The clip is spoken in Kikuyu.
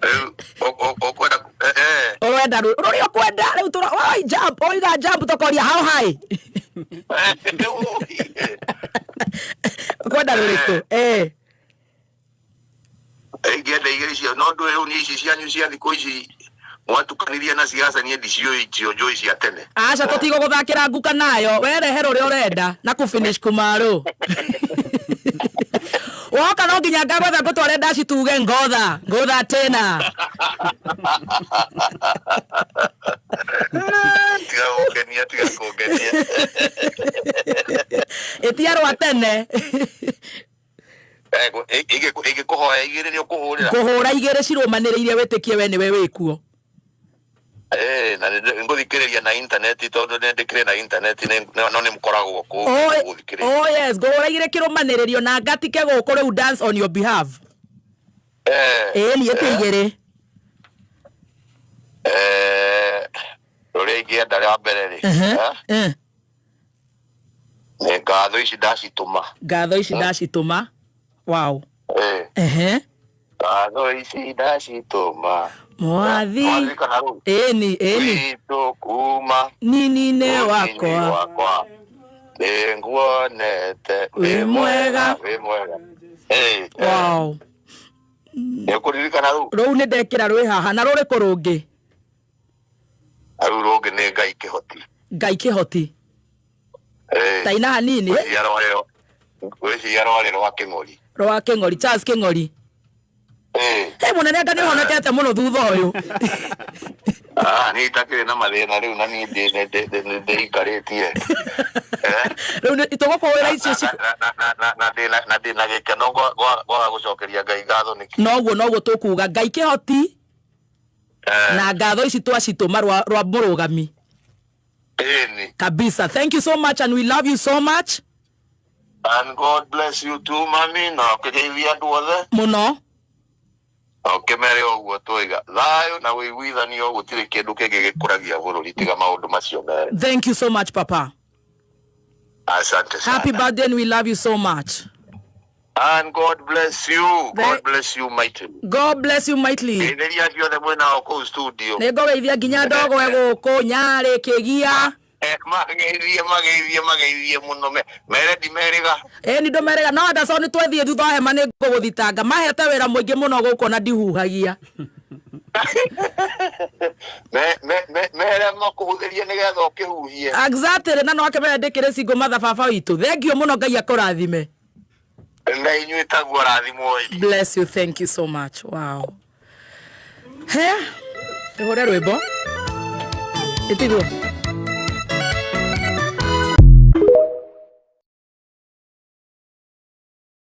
Rĩu ũkwenda Ũrenda rũrĩa ũkwenda rĩu tũra oi jump oiga jump tũkoria how high. Ũkwenda rũrĩkũ? Eh. Ingĩenda igĩrĩ icio no ndũĩ rĩu niĩ ici cianyu cia thikũ ici mwatukanirie na siasa niĩ ndiciũĩ icio njũĩ cia tene. Aca tũtigũgũthakĩra nguka nayo werehe rũrĩa ũrenda na kũ finish kumaru. Woka no nginya ngagwetha ngũtware ndaci tuge ngotha ngotha tena. Tiga kũngenia, tiga kũngenia. Ĩtia rwa tene. Ingĩkũhoya igĩrĩ nĩ ũkũhũrĩra? Ngũhũra igĩrĩ cirũmanĩrĩire wĩtĩkie we nĩwe wĩkuo. Eh, na nĩ ngũthikĩrĩria na intaneti tondũ nĩ ndĩkĩrĩ na intaneti no nĩ mũkoragwo kũu gũthikĩrĩria. Oh yes, ngũhũra igĩrĩ kĩrũmanĩrĩrio na ngatike gũkũ rĩu dance on your behalf. Eh. Ĩĩ niĩ ĩtĩ igĩrĩ. Eh, rũrĩa ingĩenda rĩa mbere rĩ. Eh. Nĩ ngatho ici ndacitũma. Ngatho ici ndacitũma. Wow. Eh. Ehe. Ngatho ici ndacitũma. Mwathi. Mwaririkana rũu? Ĩni, ĩni. Witũ kuma Nini-inĩ ũnini wakwa. wakwa. Nĩnguonete Wĩ mwega. Wĩ mwega. Eh, eh. Wow. Nĩ ũkũririkana rũu? Rũu nĩ ndekĩra rwĩ haha na rũrĩkũ rũngĩ? Rĩu rũngĩ nĩ Ngai kĩhoti. Ngai kĩhoti. Eh. Taina hanini. Ngwĩciria rwarĩ ngwĩciria rwarĩ rwa Kĩng'ori. Rwa Kĩng'ori, Charles Kĩng'ori. Eh. Hey, mũnene anga nĩ ũhonokete mũno thutha ũyũ. Ah, niĩ itakĩrĩ na mathĩna rĩu na niĩ ndĩikarĩtie. Eh? Rĩu tũgũkũhũrĩra icio ci Na ndĩna gĩkeno gwaga gũcokeria Ngai ngatho nĩkĩ. Noguo noguo tũkuga Ngai kĩhoti Eh. na ngatho ici twacitũma rwa rwa mũrũgami. Ĩni. Kabisa. Thank you so much and we love you so much. And God bless you too, mami, na ũkĩgeithia andũ othe. Mũno. Na ũkĩmere ũguo twoiga. Thayũ na ũiguithanio gũtirĩ kĩndũ kĩngĩ gĩkũragia bũrũri tiga maũndũ macio merĩ. Thank you so much, Papa. Asante sana. Happy birthday and we love you so much. And God bless you. God bless you mightily. God bless you mightily. Geithĩria acio othe mwĩ nao kũu studio. Nĩ ngũgeithia nginya ndogo gũkũ Nyarĩ Kĩgia. Eh, mageithie mageithie mageithie mũno mere ndimerĩga. Ĩ ni ndũmerĩga no Anderson twethiĩ thutha wa hema nĩ ngũgũthitanga mahete wĩra mũingĩ mũno gũkũ na ndihuhagia. Mere makũhũthĩrie nĩgetha ũkĩhuhie. Exactly na no akĩmere ndĩkĩrĩ single mother baba witũ. Thank you mũno Ngai akũrathime. Na inyuĩ taguo rathimwoi. Bless you, thank you so much. Wow. He, tũhũre rwĩmbo. Ĩtiguo.